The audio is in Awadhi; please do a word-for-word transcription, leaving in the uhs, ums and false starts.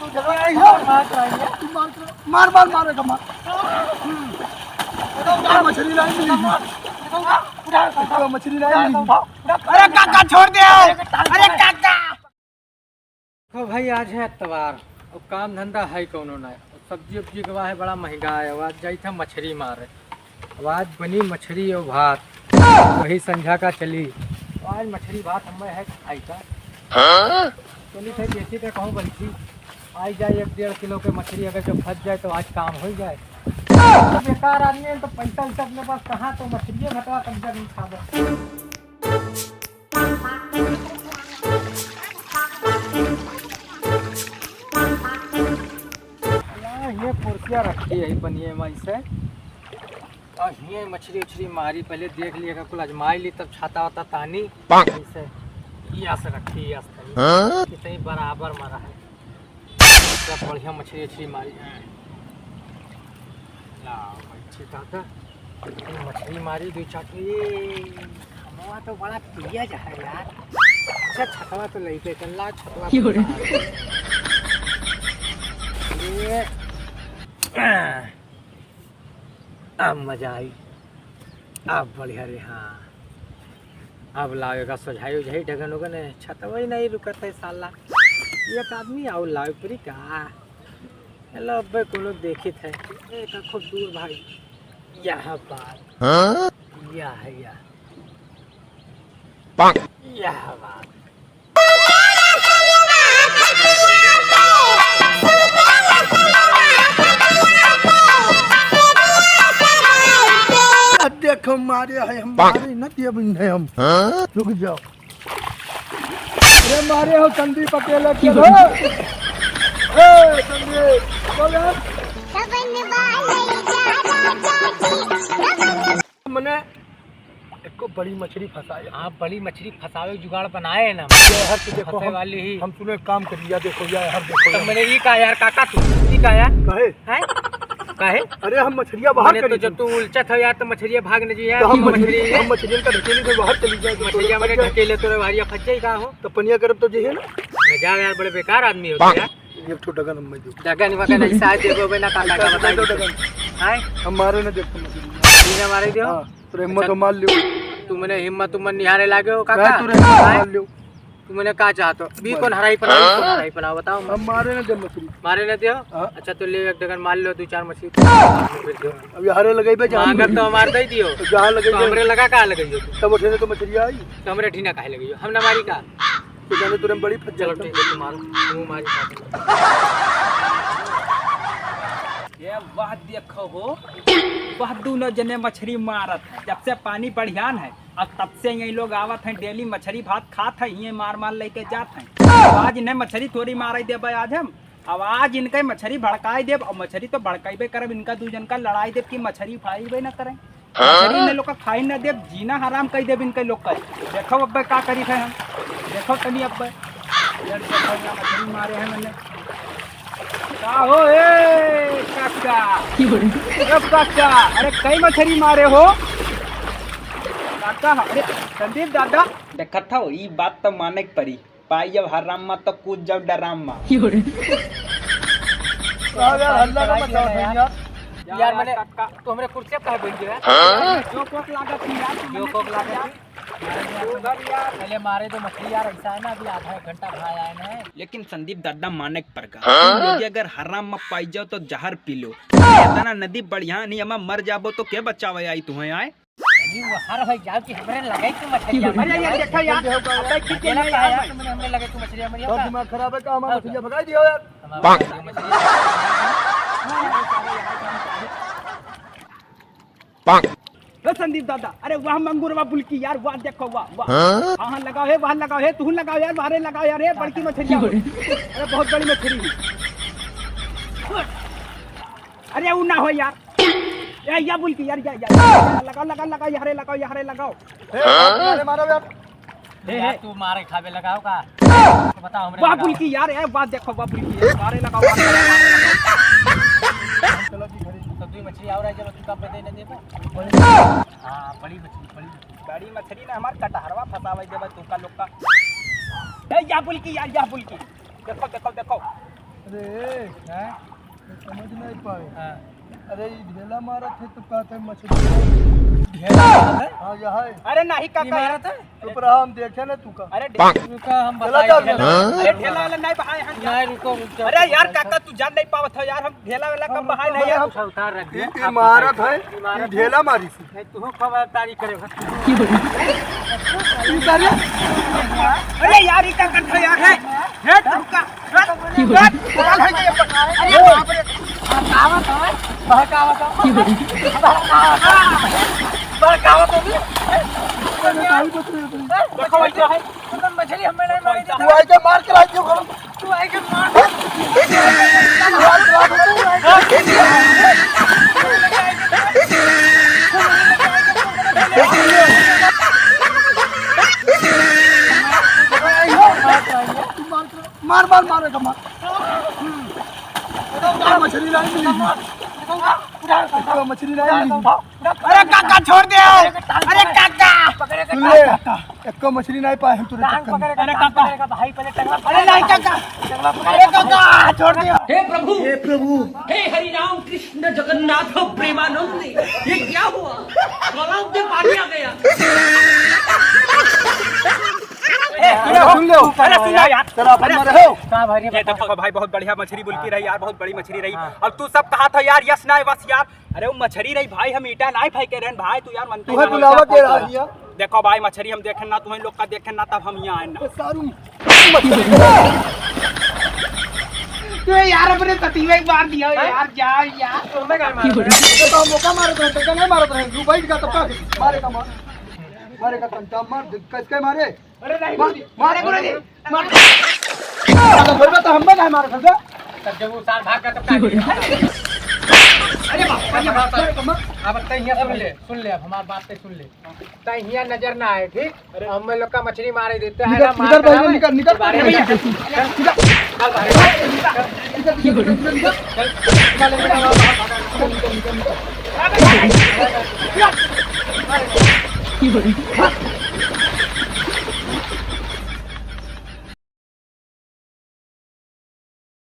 मार, मार, मार, मार। हम्म। मछरी नहीं मिली। मछरी नहीं मिली। अरे काका, छोड़ दे। अरे काका। देखो भाई, आज है इतवार और काम धंधा है कौनो ना, और सब्जी उब्जी के वाहे बड़ा महंगा है। आज जाई था मछरी मारे, अब आज बनी मछरी और भात, वही संझा का चली। तो आज मछरी भात हमें है खाई का। हाँ? चली फिर देखी तो कहूँ बल्कि आई जाए एक डेढ़ किलो के मछरी, अगर जो फंस जाए तो आज काम हो जाए। तो बेकार आदमी है तो पैसा वैसा अपने पास कहाँ, तो मछली घटवा कब्जा नहीं खावे। ला, ये कुर्सिया रखी है पनिये में से। और हिये मछरी उछरी मारी, पहले देख लिया, कुल अजमाई ली, तब छाता वाता तानी। पाक। ऐसे, यस रखी, यस तनी। हाँ? कितनी बराबर मारा है। सब बढ़िया मछरी उछरी मारी है। ला, बैठी काका। ये मछली मारी, दो चार ठो। ये हमारा तो बड़ा प्रिय जा है यार। अच्छा, छतवा तो लेके चल ला, छतवा तो क्यों रे? बना ले। ये, अब मजा आई, अब बढ़िया रे। हाँ, अब लावे का सोझाई उझाई डगन उगन है, छतवा ही नहीं रुकत है साला। एक आदमी आउ लावे परी का? हेलो, अब्बे कोनो देखित है। ए, का खूब दूर भाई। यह बात। हाँ? यह है, यह। पाक। यह बात। देखो, मारे है हम, पाक। मारे न दिए बिन है हम। हाँ? रुक जाओ। अरे मारे हो संदीप अकेले के हो। ए, संदीप, बोल यार। मने एको बड़ी मछली फंसाए। आप बड़ी मछली फंसावे जुगाड़ बनाए ना। ये हर चीज देखो, फंसे हम, वाली ही। हम सुने काम करिया, देखो या हर देखो तब या। मैंने ये कहा यार काका तू, ये कहा यार। कहे? हैं? काहे? अरे हम मछलिया बाहर मैंने तो करी जब थी। तू उलचत हो यार तो मछलिया भाग न जी यार, तो हम तो मछली, मछली है। हम मछलियन का ढकेली से बाहर चली जाए तो मछलिया तो मैंने फंस जाए। ढकेले तोरे बाहरिया फंस जाई का हो? तो पनिया करब तो जे है ना। न जाओ यार, बड़े बेकार आदमी हो यार। एक ठो डगन हम दो। डगन वगन ऐसा है, देखो बे ना काका का ऐसा बताई दो दो। डगन। हैं? हम मारे ना देखो मछली। बिना मारे दियो? हाँ, तो हिम्मत अच्छा। मार लियो। तुमने हिम्मत उम्मत निहारे लागे हो काका? नहीं, तो रे, हैं? मार लियो। तुमने का चाहत हो? बी बस। कौन हराई पना, कौन हराई पना बताओ। हम मारे ना दे मछली। मारे ना दियो? हाँ। अच्छा तो ले एक डगन मार लो, दो चार मछली। अब ये हरे लगाई बे, जहाँ मांगब तो हमार दे दियो। तो जहाँ लगाई तो बे। हमरे लगा का लगाइयो तू? तब उठे तो मछली आई। तो हमरे ठीना काहे लगाइयो? हम ना मारी का? तो जाने तुरंत बड़ी फट चलो जाता। ठीक है, तुम मारो, तुम मारी। ये वाह देखो हो, वह दोनों जने मछरी मारत है। जब से पानी बढ़ियान है, अब तब से यही लोग आवत हैं, डेली मछरी भात खात है, ये मार मार लेके जात हैं। अब आज इन्हें मछरी थोड़ी माराई देबे आज हम, अब आज इनके मछरी भड़काई देब, और मछरी तो भड़काइबे करब, इनका दू जन का लड़ाई देब कि मछरी खाइबे न करें। हाँ? मछरी इन्हें लोग का खाई न देब, जीना हराम कर देब इनके लोग का। देखो अब्बे का करी थे हम, देखो तनी अब्बे। यार देखो ना मछरी मारे हैं मैंने। का हो ए काका? क्यों रे? ए काका, अरे कई मछरी मारे हो? काका, अरे संदीप दादा। देखत हो, ई बात तो माने के पड़ी। पाई जब हराम मा तो कूद जाओ डराम मा। क्यों रे? का यार हल्ला का मचाओ थे यार? यार मैंने काका। तो हमरे कुर्सी पे बैठ गया। हाँ? जो कोक लागत थी यार, जो कोक लागत थी। उधर यार। पहले मारे दो मछली यार, ऐसा है ना, अभी आधा एक घंटा भाई आए हैं। लेकिन संदीप दादा माने के परका। हाँ? तुम लोग अगर हराम में पाई जाओ तो जहर पी लो। इतना नदी बढ़िया नहीं, हम मर जाबो तो के बचावे आई तुम्हें आए? नहीं, वो हर हो जाओ कि हमरे लगे तू मछलिया। अरे यार, देखा यार, अबे ठीक है अकेला यार, कहा यार, तुमने हमरे लगे तू मछलिया मरिया और का? दिमाग खराब है का? हमारा हाँ, मछलिया भगाई दिया यार। हमारा पाक। मछलिया। पाक। ए संदीप दादा, अरे वाह मंगुरवा बुल्की यार, वाह देखो, वाह, वाह। हाँ? हाँ, हाँ, लगाओ हे, वहाँ लगाओ हे, तू लगाओ यार, बाहरे लगाओ यार, हे बड़की मछली। अरे बहुत बड़ी मछली है। अरे उ ना हो यार। ए, या बुल्की यार, या, या, या, या, लगाओ, लगाओ, लगाओ, यारे लगाओ, यारे लगाओ। ए, मारे, मारो यार। ए, यार, ए। तू मारे खावे लगाओ का? तो बताओ हमरे वाह लगाओ। बुल्की यार, ए, वाह देखो, वाह बुल्की यार, मारे लगाओ, मारे लगाओ। चलो जी, घरे। तो तू मछली और आई, चलो, तू कब दे, दे, दे। हाँ, बड़ी मछली, बड़ी मछली। बड़ी मछली ना हमार कटहरवा फंसावे देबे तू का लोग का। ए, या बुल्की यार, या बुल्की। देखो, देखो, देखो। ए, हैं? समझ नहीं पाए। हाँ। अरे, ई ढेला मारत है तो कहते हैं मछली। ढेला मारत है? हाँ, यह है। अरे नहीं काका, ये मारत है? चुप रहा, हम देखे ना तू का। अरे रुका, हम चला बताई जाओ ढेला। हाँ? अरे ढेला वाला नहीं बहाए हम। नहीं, रुको, रुको। अरे यार काका, तू जान नहीं पावत है यार, हम ढेला वाला कम बहाए नहीं हम। उठा, उतार रख दे। ई, ई मारत है, ई ढेला मारी। नहीं, तू कब तारी करे? अरे यार, ई का करत है यार, है? है, रुका। अरे बाप रे। बहकावत है। बहकावत है। बहकावत है। देखो, वही तो है। मछली हमें नहीं मारी। तू आइके मार के लाई क्यों? तू आइके मार। मार, मार, मार, मार, मार। हम्म। मछली लाई मिली। मछली लाई मिली। अरे काका, छोड़ दे। अरे काका। सुन ले, एको मछली नहीं पाए हम तोरे चक्कर में। अरे काका। अरे नहीं काका। अरे काका, छोड़ दे। हे प्रभु, हे प्रभु। हे हरि राम कृष्ण जगन्नाथ प्रेमानंद, ये क्या हुआ? गलाव में पानी आ गया। ए, सुन लो, सुन लो। अरे सुन लो यार। चलो, अपन अरे, मरे हो। का भाई रे, ये देखो भाई, बहुत बढ़िया मछली बुलकी रही यार, बहुत बड़ी मछली रही। हाँ। अब तू सब कहा था यार, यस ना बस यार। अरे वो मछली रही भाई, हम ईटा नहीं फेंके रहन भाई, तू यार मन तू है बुलावा के रहा हिया। देखो भाई, मछली हम देखेन ना, तुम्हें लोग का देखेन ना, तब हम यहाँ आए ना। ए, सारू। तू यार अपने सतीवे के मार दिया यार, जा यार। तो हमें काहे मारे? तो मौका मारत रहे, तो नहीं मारत रहे, तू बैठ का तब का मारे का मार। मारे का तंटा मार, कैसे मारे? अरे नहीं, मार, मार, मार, मार। मार। तो बोलबे तो हम ना मारे थे। तब जब वो सार भाग गया तब का किया? अरे बाप, अरे बाप, अरे बाप। अब तै हियाँ सुन ले, सुन ले, अब हमार बात तै सुन ले। तै हियाँ नजर ना आए, ठीक? अरे। हम लोग का मछली मारे देते हैं निकल, ना, मार निकल, के भाई, लावे। निकल, निकल, बाहर निकल, निकल। निकल, निकल। चल, निकल, निकल, निकल। चल, निकल, निकल, निकल।